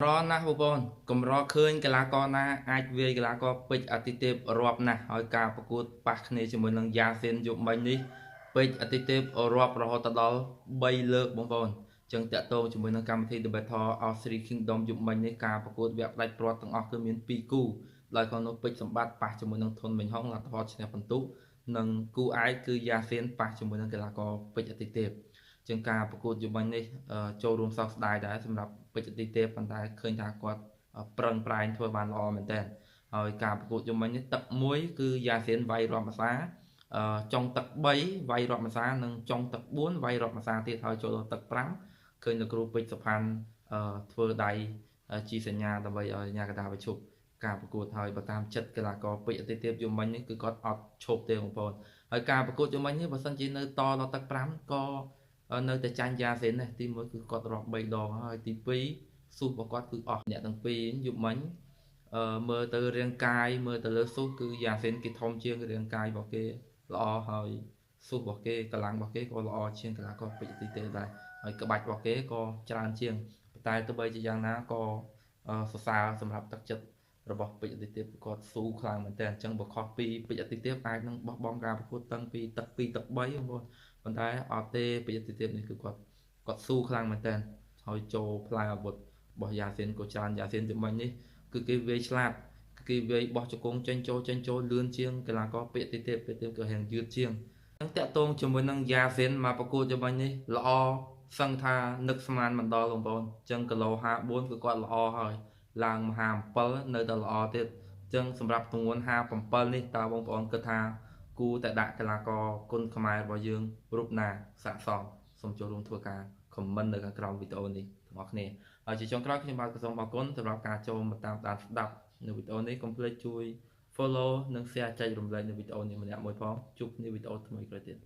រណាស់បងប្អូនកម្រឃើញកីឡាករណាអាចវាយកីឡាករពេជ្រអតិទេពរាប់ណាស់ហើយការប្រកួតប៉ះគ្នាជាមួយនឹងយ៉ាសេនយប់មិញនេះពេជ្រអតិទេពរាប់រហូតដល់3លើកបងប្អូនចឹងតាក់ទងជាមួយនឹងកម្មវិធី The Battle of Three Kingdom យប់មិញនេះការប្រកួតវគ្គផ្ដាច់ព្រាត់ទាំងអស់គឺមាន2គូដោយក្នុងនោះពេជ្រសម្បត្តិប៉ះជាមួយនឹងធុនមេងហុងលទ្ធផលឈ្នះពិន្ទុនិងគូឯកគឺយ៉ាសេនប៉ះជាមួយនឹងកីឡាករពេជ្រអតិទេពជាងការប្រកួតយប់មិញនេះចូលរួមសោកស្ដាយដែរសម្រាប់ពេជ្រអតិទេពប៉ុន្តែឃើញថាគាត់ប្រឹងប្រែងធ្វើបានល្អមែនទែនហើយការប្រកួតយប់មិញនេះទឹក1គឺយ៉ាសេនវាយរាប់ភាសាចុងទឹក3វាយរាប់ភាសានិងចុងទឹក4វាយរាប់ភាសាទៀតហើយចូលដល់ទឹក5ឃើញលោកគ្រូពេជ្រសុផាន់ធ្វើដៃជាសញ្ញាដើម្បីឲ្យញ៉ាកដាប្រជុំការប្រកួតហើយបើតាមចិត្តកីឡាករពេជ្រអតិទេពយប់មិញនេះគឺគាត់អត់ឈប់ទេបងប្អូនហើយការប្រកួតយប់មិញនេះបើសិនជានៅតដល់ទឹក5ក៏នៅតែចាញ់យ៉ាសេនដែរទី1គឺគាត់រាប់3ដងហើយទី2ស៊ូសរបស់គាត់គឺអស់អ្នកទាំងពីរយប់មិញមើលទៅរាងកាយមើលទៅលើស៊ូសគឺយ៉ាសេនគេធំជាងរាងកាយរបស់គេល្អហើយស៊ូសរបស់គេកម្លាំងរបស់គេក៏ល្អជាងកីឡាករពេជ្រអតិទេពដែរហើយក្បាច់របស់គេក៏ច្រើនជាងតែទោះបីជាយ៉ាងណាក៏សរសើរសម្រាប់ទឹកចិត្តរបស់ពេជ្រអតិទេពគាត់ស៊ូខ្លាំងមែនតើអញ្ចឹងបើខុសពីពេជ្រអតិទេពអាចនឹងបោះបង់ការប្រកួតតាំងពីទឹក2ទឹក3បងប្អូនប៉ុន្តែអត់ទេពេជ្រអតិទេពនេះគឺគាត់ស៊ូខ្លាំងមែនតើហើយចូលផ្លែអាវុធរបស់យ៉ាសេនក៏ច្រើនយ៉ាសេនជំនាញនេះគឺគេវាយឆ្លាតគេវាយបោះជង្គង់ចេញចូលលឿនជាងកីឡាករពេជ្រអតិទេពពេជ្រទេពក៏ហាងយឺតជាងនឹងតាក់ទងជាមួយនឹងយ៉ាសេនមកប្រកួតជំនាញនេះល្អសឹងថានឹកស្មានមិនដល់បងប្អូនអញ្ចឹងគីឡូ54គឺគាត់ល្អហើយឡើងមក57នៅតែល្អទៀតអញ្ចឹងសម្រាប់ទម្ងន់57នេះតើបងប្អូនគិតថាគួរតែដាក់កីឡាករគុណខ្មែររបស់យើងរូបណាស័ក្តិសមសូមចូលរួមធ្វើការ comment នៅខាងក្រោមវីដេអូនេះទាំងអស់គ្នាហើយជាចុងក្រោយខ្ញុំបាទក៏សូមអរគុណសម្រាប់ការចូលមកតាមដានស្ដាប់នៅវីដេអូនេះកុំភ្លេចជួយ follow និង share ចែករំលែកនៅវីដេអូនេះម្នាក់មួយផងជួបគ្នាវីដេអូថ្មីក្រោយទៀត។